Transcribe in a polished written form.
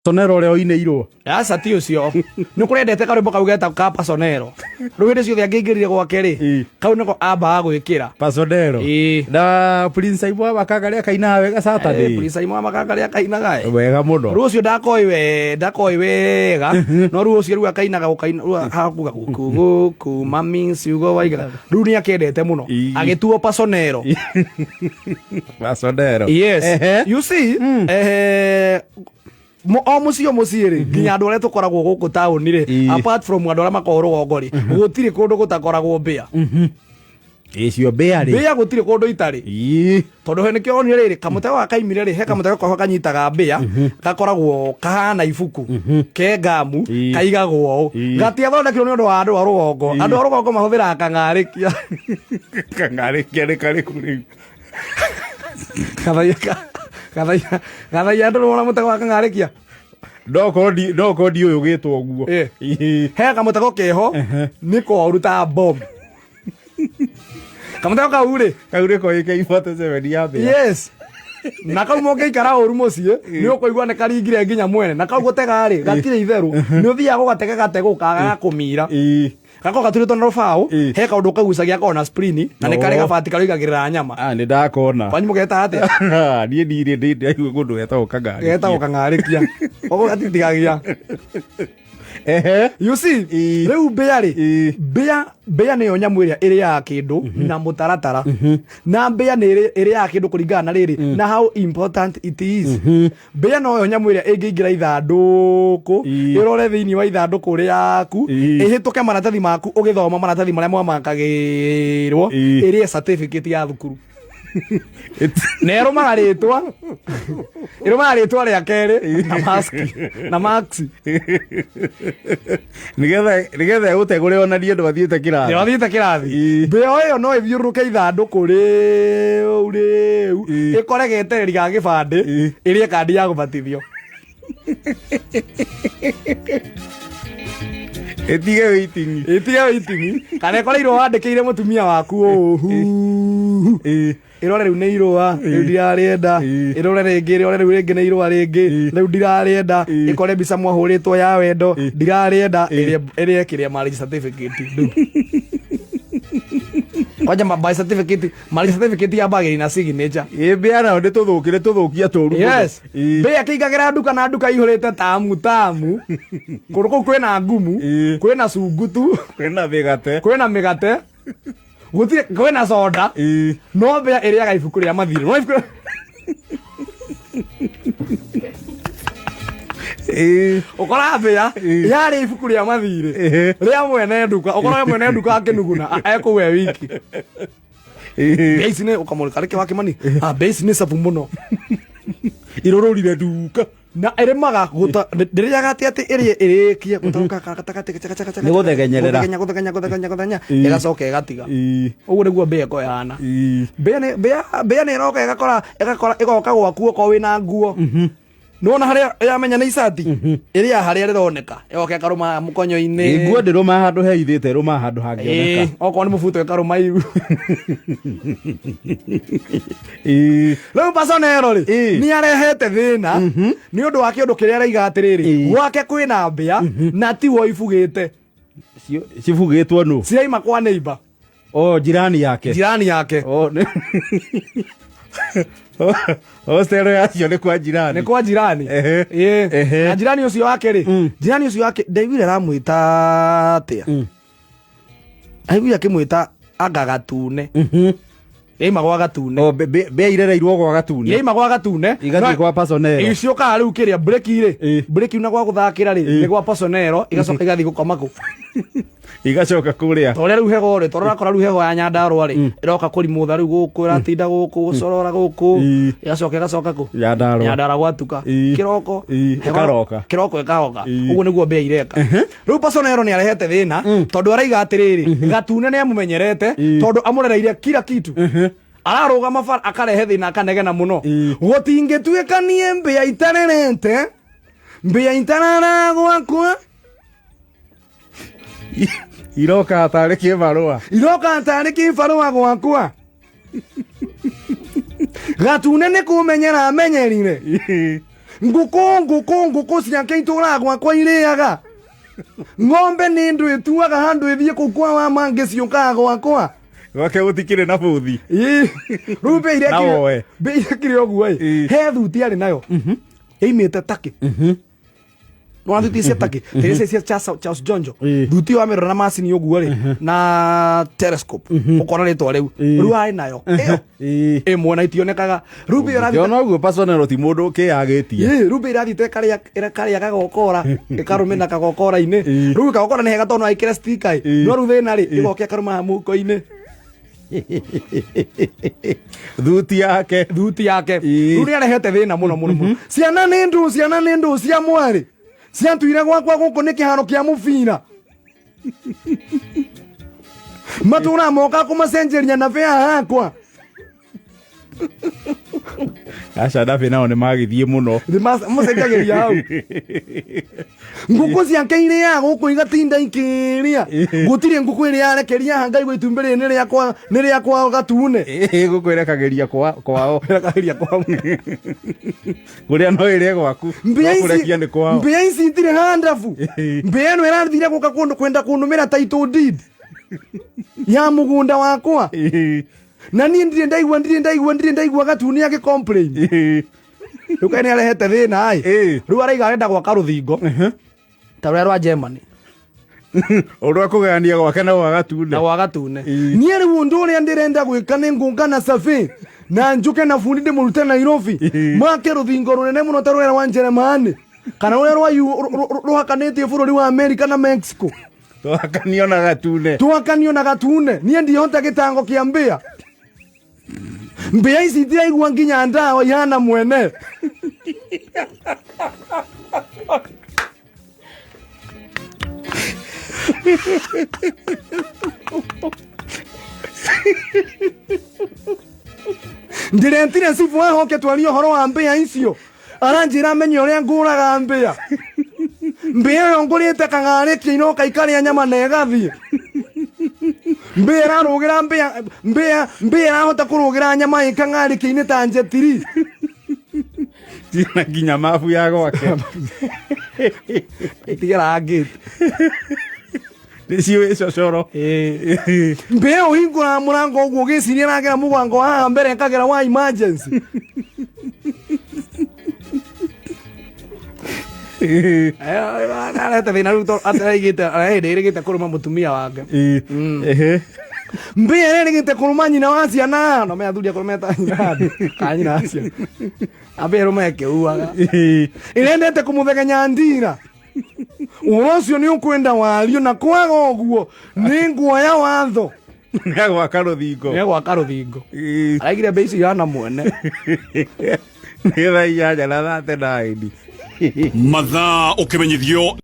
Sonero ũrĩa ũinĩirwo. Aca ti ũcio. Nĩ kũrendete karwĩmbo kau getagwo ka Pasonero. Rĩu hĩndĩ ciothe angĩingĩrire gwake rĩ, Ĩ. kau nĩko ambaga gwĩkĩra. Pasonero. Ĩ. Na Prince Aimbo wa Makanga rĩa kainaga wega Eh, Saturday. Prince Aimbo wa Makanga rĩa kainaga ĩ. Wega mũno. Rĩu ũcio ndakoĩ we ndakoĩ wega no rĩu ũcio rĩu akainaga gũkaina rĩu hakuga gũkũ gũkũ mami ciugo waiga rĩu nĩ akendete mũno Ĩ. agĩtuo Pasonero. Pasonero. Yes. Ehe. You see, eh, o mũciĩ o mũciĩ rĩ nginya andũ arĩa tũkoragwo gũkũ taũni rĩ apart from andũ arĩa makoragwo rũgongo rĩ gũtirĩ kũndũ gũtakoragwo mbĩa. Icio mbĩa rĩ. Mbĩa gũtirĩ kũndũ itarĩ. Tondũ he nĩkĩo onire rĩrĩ kamũtego gaka kaimire rĩ, he kamũtego koho kanyitaga mbĩa, gakoragwo kahana ibuku ke ngamu, kaigagwo ũũ. Gatiathondekirwo nĩ ũndũ wa andũ a rũgongo. Andũ a rũgongo mahũthĩraga kang'arĩkia. Kang'arĩkia nĩ karĩkũ rĩu? Gathaiya gathaiya gathaiya ndũrĩ wona mũtego wa kang'arĩkia? No korwo ndi ũyũ ũgĩtwo ũguo. He kamũtego keho nĩ koru ta bomb. Kamũtego kau rĩ, Kau nĩko AK47 ya mbĩa. Yes, na kau mũngĩikara ũru mũciĩ nĩ ũkũigua nĩ karingire nginya mwene. Na kau gũtega rĩ, gatirĩ itherũ, nĩ ũthiaga gũgatega gategũ kaga gakũmira. Gako gaturĩtwo na rũbaũ. He kaũndũ kagucagia gakoragwo na sprini na nĩ karĩ gabati karĩa nyama. Ah, nĩ ndakona. Kwanyu mũgeta atĩa? Niĩ ndirĩ ndĩ ndaigua kũndũ getagwo kang'arĩkia. Getagwo kang'arĩkia, koguo gatitigagia. You see, rĩu mbĩa rĩ, mbĩa nĩyo nyamũ ĩrĩa ĩrĩaga kĩndũ na mũtaratara, na mbĩa nĩ ĩrĩaga kĩndũ kũringana na rĩrĩ na how important it is. Mbĩa noyo nyamũ ĩrĩa ĩngĩingĩra ithandũkũ, ĩrore thĩinĩ wa ithandũkũ rĩaku, ĩhĩtũke maratathi maku ũgĩthoma maratathi marĩa mwamakagĩrwo, ĩrĩe certificate ya thukuru na ĩrũmaga rĩtwa, ĩrũmaga rĩtwa rĩa kerĩ na maski na maxi. Nĩgetha ĩgũtegũre onanie ndwathiĩte kĩrathi. Ndĩrathiĩte kĩrathi. Mbĩa ĩyo no ĩthiũrũrũke ithandũkũ rĩu rĩu, ĩkore getereri ga gĩbandĩ, ĩrĩe kandi ya gũbatithio. Ĩtige waiting. Ĩtige waiting, kana ĩkore irũa wandĩkĩire mũtumia waku ũũ, ĩrore rĩu nĩ irũa rĩu ndirarĩenda, ĩrore rĩngĩ, ĩrore rĩu rĩngĩ nĩ irũa rĩngĩ rĩu ndirarĩenda, ĩkore mbica mwahũrĩtwo ya wendo ndirarĩenda, ĩrĩe kĩrĩa marriage certificate. Rĩu kwanja marriage certificate, marriage certificate yambagĩrĩria na signature. Ĩ, mbĩa nayo nĩ tũthũkire tũthũkia tũru mũno. Yes. Mbĩa kĩingagĩra nduka na nduka ihũrĩte tamu tamu, kũndũ kũu kwĩna ngumu, kwĩna cungutu, Kwĩna mĩgate. Kwĩna mĩgate, gũtirĩ kwĩna soda, no mbĩa ĩrĩaga ibuku rĩa mathirĩ, no ibuku ũkora mbĩa yarĩ ibuku rĩa mathirĩ rĩa mwene nduka, ũkora mwene nduka akĩnuguna ekũu e wiki. Mbĩa ici nĩ ũkamũrĩka rĩke wa Kĩmani, ah, mbĩa ici nĩ cabu mũno. Irũrũrire nduka. Na ĩrĩmaga gũta ndĩrĩaga atĩ atĩ ĩrĩe ĩrĩkie gũtaũka gatagatĩ gaca gaca. Nĩ gũthegenyerera. Gũthegenya gũthegenya gũthegenya gũthegenya, ĩgacoka ĩgatiga. Ũguo nĩguo mbĩa ĩkoragwo ĩhana. Mbĩa nĩ mbĩa mbĩa nĩ ĩroka ĩgakora ĩgakora ĩgoka gwaku okorwo wĩna nguo. Nĩwona harĩa yamenya nĩ icati ĩrĩa harĩa rĩroneka, ĩgoka ĩkarũma mũkonyo-inĩ. Nguo ndĩrũma handũ heithĩte, ĩrũma handũ hangĩoneka. Okorwo nĩ mũbuto ĩkarũma iru. Rĩu Pasonero rĩ, nĩ arehete thĩna nĩ ũndũ wa kĩũndũ kĩrĩa araiga atĩrĩrĩ, gwake kwĩna mbĩa na tiwo ibugĩte. Cibugĩtwo nũ? Ciraima kwa neighbor. O jirani yake. Jirani yake. O hostel yacio nĩ kwa jirani. Nĩ kwa jirani. Ĩĩ. Na jirani ũcio wake rĩ, jirani ũcio wake ndaiguire aramwĩta atĩa, aiguire akĩmwĩta anga gatune. Yaima gwa gatune. O mbĩa irereirwo gwa gatune. Yaima gwa gatune. Igathiĩ kwa Pasonero. Iciũkaga rĩu kĩrĩa breki rĩ, breki na gwa gũthakĩra rĩ, nĩ gwa Pasonero, igacoka igathiĩ gũkoma kũ? Igacoka kũrĩa. Ta ũrĩa rĩu heho rĩ, tondũ ũrakora rĩu heho ya Nyandarũa rĩ, ĩroka kũrimũtha rĩu gũkũ, ĩratinda gũkũ gũcorora gũkũ, ĩgacoka ĩgacoka kũ? Nyandarũa. Nyandarũa gwatuka. Kĩroko Ĩkaroka. Kĩroko ĩkaroka. Ũguo nĩguo mbĩa ireka. Rĩu Pasonero nĩ arehete thĩna tondũ araiga atĩrĩrĩ, gatune nĩ amũmenyerete tondũ amũrereire kila kitu. Ararũgama bara akarehe thĩna akanegena mũno, gũtingĩtuĩka niĩ mbĩa itarerete mbĩa itarara gwakwa. Iroka tarĩ kĩbarũa. Iroka tarĩ kĩbarũa gwakwa, gatune nĩ kũmenyera amenyerire. Ngũkũ ngũkũ ngũkũ ciake itũraga gwakwa irĩaga. Ng'ombe nĩ ndũ ĩtuaga handũ ĩthiĩ kũu kwa wa mangĩ ciũkaga gwakwa. Gwake gũtikĩrĩ na bũthi. Ĩĩ. Rĩu mbĩa iria Na woe. Mbĩa iria kĩrĩ ũguo ĩ. Ĩĩ. He thuti arĩ nayo. Yaimĩte Turkey. Nĩwona thuti cia Turkey? Tĩrĩ cia Charles Jonjo. Ĩĩ. Thuti ĩyo wamĩrora na macini ũguo rĩ na telescope ũkona rĩtwa rĩu. Ĩĩ. Rĩu arĩ nayo. Ĩyo. Ĩĩ. Ĩmwe na itionekaga. Rĩu mbĩa ĩyo ĩrathiĩ Ũngĩona ũguo pasonero ti mũndũ ũkĩyagĩtie. Ĩĩ, rĩu mbĩa irathiĩte ĩkarĩa kagokora ĩkarũmĩna kagokora-inĩ. Ĩĩ. Rĩu kagokora nĩ hega tondũ no ĩkĩre sticker ĩ. Ĩĩ. No rĩu thĩna rĩ ĩgoka ĩkarũma haha mũhuko-inĩ. Thuti yake. Thuti yake. Ĩĩ. Rĩu nĩ arehete thĩna mũno mũno mũno. Ciana nĩ ndũ, ciana nĩ ndũ cia mwarĩ. Ciatuire gwakwa gũkũ nĩ kĩharo kĩa mũbira. Matũraga moka kũmacenjeria na bĩa hakwa. Aca ndabĩ nao nĩ magĩthiĩ mũno. Mũcenjagĩria hau. Ngũkũ ciake irĩaga gũkũ igatinda ikĩrĩa. Gũtirĩ ngũkũ ĩrĩa yarekeria haha ngaigua itumbĩ rĩrĩ nĩ rĩakwa, nĩ rĩakwa gatune. Ĩĩ, ngũkũ ĩrekagĩria kwao. Ĩrekagĩria kwao. Kũrĩa no ĩrĩe gwaku. Mbĩa No ici kũrekia nĩ kwao. mbĩa ici itirĩ handabu. Mbĩa ĩno ĩrathire gũka kũndũ kwenda kũndũmĩra title deed ya mũgũnda wakwa. Ĩĩ. Na niĩ ndirĩ ndaigua, ndirĩ ndaigua, ndirĩ ndaigua gatune agĩ complain. Ĩĩ. Rĩu kaĩ nĩ arehete thĩna ĩ. Ĩĩ. Rĩu araiga arenda gwaka rũthingo ta rũrĩa rwa Germany. Ũndũ wa kũgayania gwake na gwa gatune. Na gwa gatune. Ĩĩ. Niĩ rĩu ũndũ ũrĩa ndĩrenda gwĩka nĩ ngũnga na survey na njũke na bundi ndĩmũrute Nairobi. Ĩĩ. Make rũthingo rũnene mũno ta rũrĩa rwa Njeremani kana rũrĩa rwa rũhakanĩtie bũrũri wa Amerika na Mexico. Twakanio na gatune. Twakanio na gatune. Niĩ ndihota gĩtango kĩa mbĩa. Mbĩa ici itiraigua nginya ndawa ihana mwene. Ndĩretire cibu ahoke twarie ũhoro wa mbĩa icio. Aranjĩra menye ũrĩa ngũraga mbĩa. Mbĩa ĩyo ngũrĩte kang'arĩkia inoka ikarĩa nyama na ĩgathiĩ. Mbĩa ĩrarũgĩra mbĩa, mbĩa, mbĩa ĩrahota kũrũgĩra nyama ĩ kang'arĩkia-inĩ ta njetiri. Tina nginya mabu ya gwake. Tigĩra ngĩti. Nĩ ciũĩ cocoro. Ĩĩ. Mbĩa ĩyo hingũraga mũrango ũguo ũgĩciria ĩragera mũgango haha mbere ĩkagera wa emergency. Arehete thĩna rĩu tondũ ataraigĩte, hĩndĩ ĩrĩgĩte kũrũma mũtumia wake. Ĩĩ. Mbĩa ĩrĩa ĩrĩgĩte kũrũma nyina wa ciana. No me athuri akũrũ metaga nyina wa andũ, kana nyina wa ciana. Ambia ĩrũme ĩkĩuaga. Ĩrendete kũmũthegenya ndira. Ũhoro ũcio nĩ ũkwenda wario na kwaga ũguo nĩ nguoya watho. Nĩ agwaka rũthingo. Nĩ agwaka rũthingo. Ĩĩ. Araigire mbĩa icio ihana mwene. Nĩ thaa 8:39. Mathaa ũkĩmenyithio.